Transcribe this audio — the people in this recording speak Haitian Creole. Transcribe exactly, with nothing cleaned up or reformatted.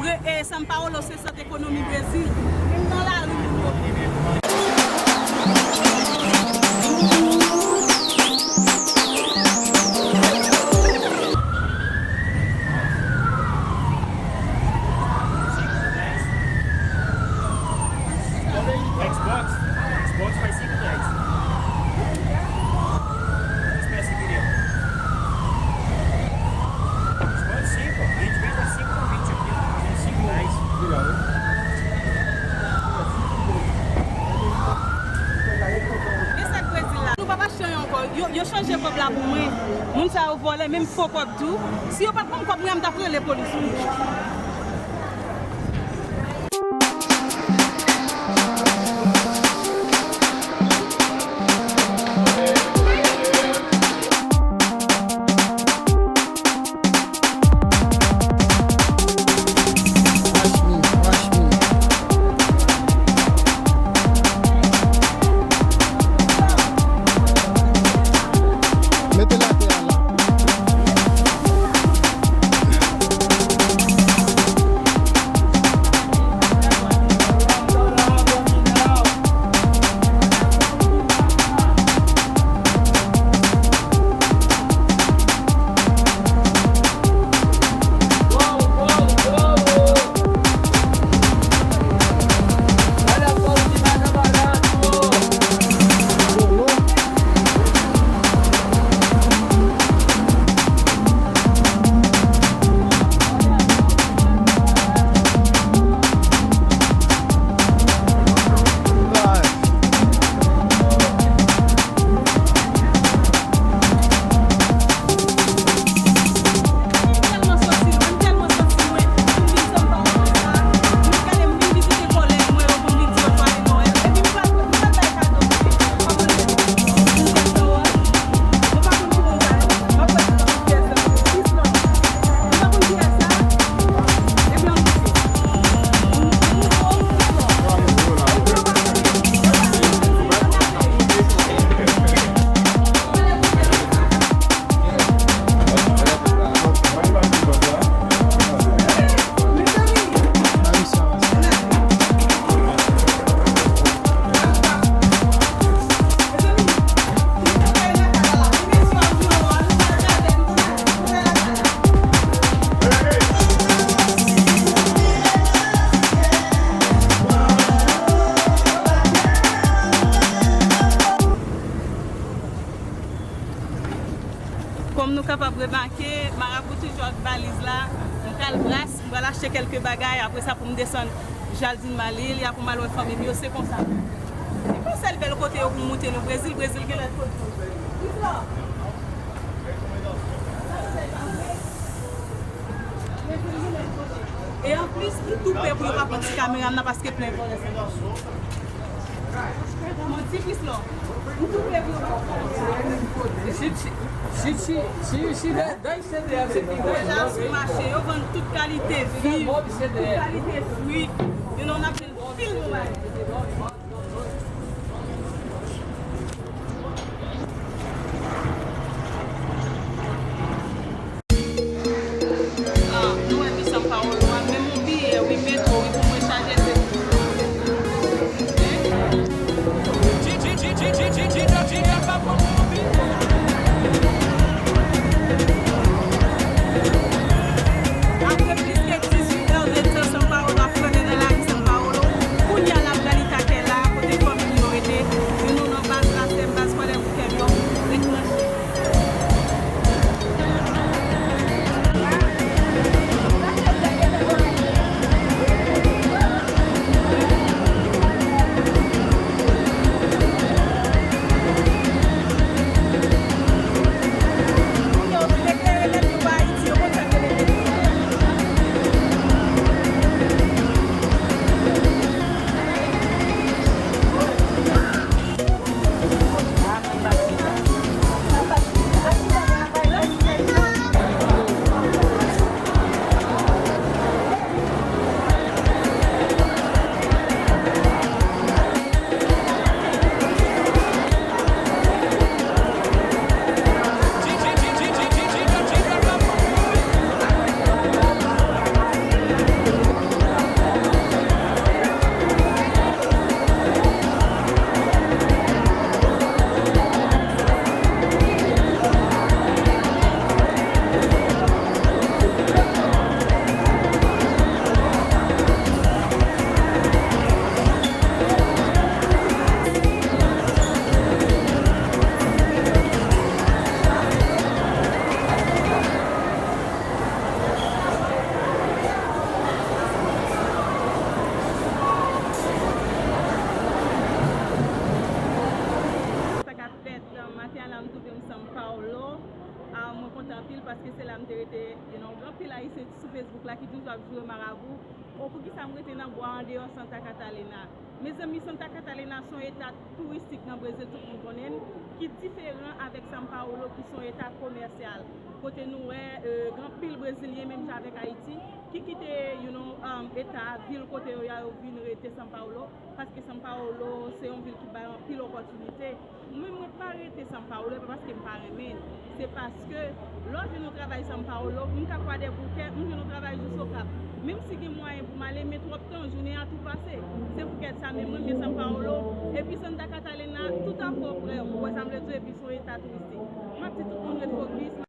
E, e São Paulo se sant ekonomi Brezil. Menm nan lari moun yo. Xbox, Xbox faz cinco reais. Vamos ver se queria. Xbox cinco, a gente vende a cinco convite aqui, ó. Cinco reais. Obrigado. Gen sa k Brezil la. Nou p ap achte anyen ankò. Yo, yo chanje kòb la pou mwen. Moun sa yo vòlè, menm fo kòb tou. Si yo pa t ban m kòb mwen, m t ap rele polis wi. Mete l atè a la. Kòm nou kapab remake, Marabou toujou ak valiz la. M pral Bras, m pral achte kèlke bagay. Apre sa, pou m desann Jardín Marília, pou m al wè fanmi m yo, se konsa. Se pa sèl bèl kote yo pou m moute nou. Brezil, Brezil gen lòt kote. E anplis, m tou pè pou yo pa pran ti kamera m nan paske plen vòlè sa. Mwen di plis lò. M tou pè pou yo pa pran ti kamera m nan. Deja sou mache, yo vann tout kalite viv, tout kalite fwi. You know, n ap jwenn anpil bon bagay. Ah, nou wè São Paulo a, menm yon biyè, wi, metro, wi, pou mwen chaje se. Apre plis ke dizuit è de tan São Paulo ap flane nan lari São Paulo, kounye a l Wa andeyò Santa Catalina. Mezanmi, Santa Catalina se yon eta touristik nan Brezil, tout moun konnen l, ki diferan avèk São Paulo, ki se yon eta komèsyal. Kote nou wè, euh, gen anpil Brezilyen, menm jan avèk Ayiti, ki kite, you know, um, eta, vil kote yo ye a, yo vin rete São Paulo, paske São Paulo se yon vil ki bay anpil opòtinite. Mwen, mwen pa rete São Paulo, e pa paske m pa renmen l. Se paske, lè w jwenn yon travay São Paulo, m ka Kwadèboukè, m jwenn yon travay jis Okap. Menm si gen mwayen pou m ale, men twòp tan, jounen an tou pase. Se poukèt sa, men mwen renmen São Paulo. Epi Santa Catalina, tout afè prè, ou wè sa m vle di, epi se yon eta touristik. M ap di tout moun ret fokis.